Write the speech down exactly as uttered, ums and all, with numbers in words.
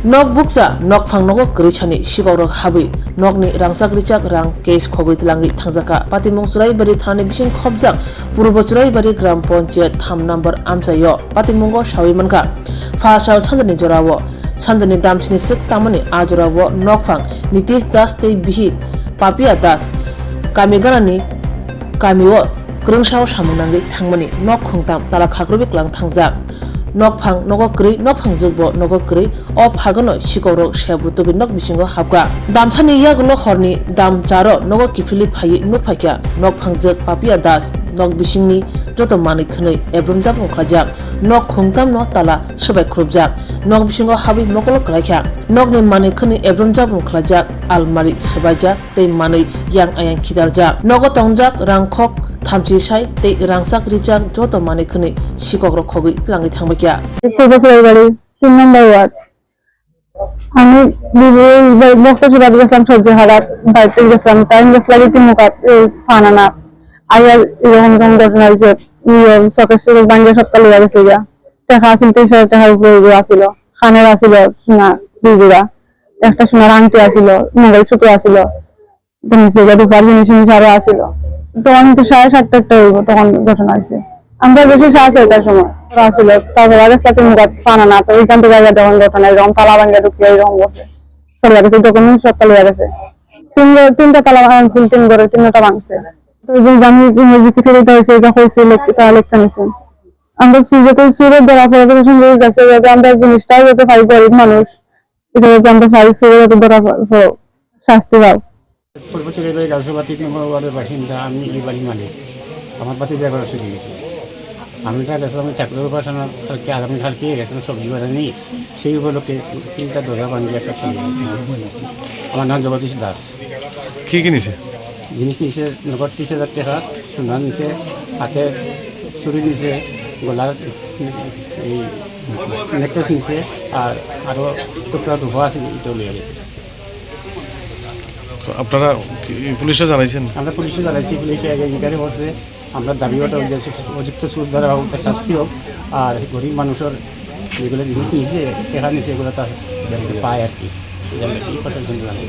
Nok bukcha, nokphang nogo kwrwi sani sikokrok habwi nokni rangchak richak rang case khogwi twlangwi thangjakha. Patimung Churaibari thanani bising khopjak Purbo Churaibari Gram Panchayat tham number amchaio patimungo sawi mankha. Pha sal sanjani jorao, sanjani damsini swk tangmani a jorao nokphang Nitish Das tei bihik Papia Das kami ganani kamio kwrwngsao samung nangwi thangmani nok khungtam tala khakrwbwi kwlang thangjak. Nokphang nogo kwrwi, nokphang jwkbo nogo kwrwi, o phagono sikokrok sep rwtugwi nok bisingo hapkha. Damsani yagulo horni dam charo nogo kiphilwi phaiwi nuk phaikha. Nokphang jwk Papia Das nok bisingni joto manwi khwnwi ebromjak wngkhlaijak. Nok khungtamno tala swbai khrupjak. Nok bisingo habwi mokolo kwlaikha. Nokni manwi khwnwi ebromjak wngkhlaijak, almari swbaijak tei manwi yang ayang khidaljak. Nogo tongjak rangkhok thamchi sai tei rangchak richak joto manwi khwnwi sikokrok khogwi twlangwi thangbaikha. Purbo Churaibari, tin number ward. আমি দিদি এই বে-, বক্তচূড়াত গেছিলাম সবজি হারাত, বাড়িতে গেছিলাম, টাইম গেছিলাম এই তিন মুখাত, এই ফানানা। আইয়া এরকম এরকম ঘটনা হয়েছে, ইয়ে, শোকেস টোকেস ভাঙিয়া সবটা লইয়া গেছে গিয়া। টাকা আছিল, তিরিশ হাজার টাকার উপরে এগুলো আছিল, কানের আছিল সোনা দুই জোড়া, একটা সোনার আংটি আছিল, মঙ্গলসূত্র আছিল। তো নিচে গিয়ে রূপার জিনিস মিনিস আরো আছিল। তখন তো সাড়ে সাতটা আটটা হইব, তখন ঘটনা হয়েছে। আমরা বেশি সাড়ে ছয়টার সময় ওরা আছিল, তারপর আর আসলে তিন রাত পানা না, তো ওইখান থেকে আগে তখন ঘটনা, এরকম তালা ভাঙিয়ে ঢুকিয়ে এরকম করছে। চলে গেছে, ডকুমেন্ট সব চলে গেছে। তিন ঘর, তিনটা তালা ভাঙছিল, তিন ঘরে তিনটা ভাঙছে। তো ওই যে আমি ইংরেজি পিঠে দিতে হয়েছে, এটা হয়েছে, লেখ-, এটা লেখা নিছে। আমরা সুযোগে সুরে ধরা পড়ে, তখন সুন্দর গেছে, যাতে আমরা জিনিসটাই যাতে পাই, গরিব মানুষ, এটা যাতে আমরা পাই, সুরে যাতে ধরা পড়ে, শাস্তি পাও। পূর্ব চুরিবাড়ি গাউসবাতি নম্বর ওয়ার্ডের বাসিন্দা, আমি এই বাড়ির মালিক। আমার বাতি ড্রাইভার চুরি গেছে। আমি তার কাছে আমি ঠাকুরের উপাসনা কালকে, আগামী কালকে এখানে সবজি বাজার নেই, সেই উপলক্ষে তিনটা দরজা ভাঙিয়ে একটা চুরি গেছে। আমার নাম জগদীশ দাস। কি কি নিছে? জিনিস নিছে নগদ তিরিশ হাজার টাকা, সোনা নিছে, হাতে চুড়ি নিছে, গলার এই নেকলেস নিছে, আর আরও টুকরা রূপা আছে, এটাও লইয়া গেছে। তো আপনারা কি পুলিশে জানাইছেন? আমরা পুলিশে জানাইছি, পুলিশে আগে ইনকোয়ারি করছে। আমরা দাবি ওটা যে উপযুক্ত সুর ধরা হোক, শাস্তি হোক, আর গরিব মানুষের যেগুলো জিনিস নিছে, টাকা নিছে, এগুলো তার যাতে পায় আর কি, এটা আমরা কি প্রশাসনকে জানাই।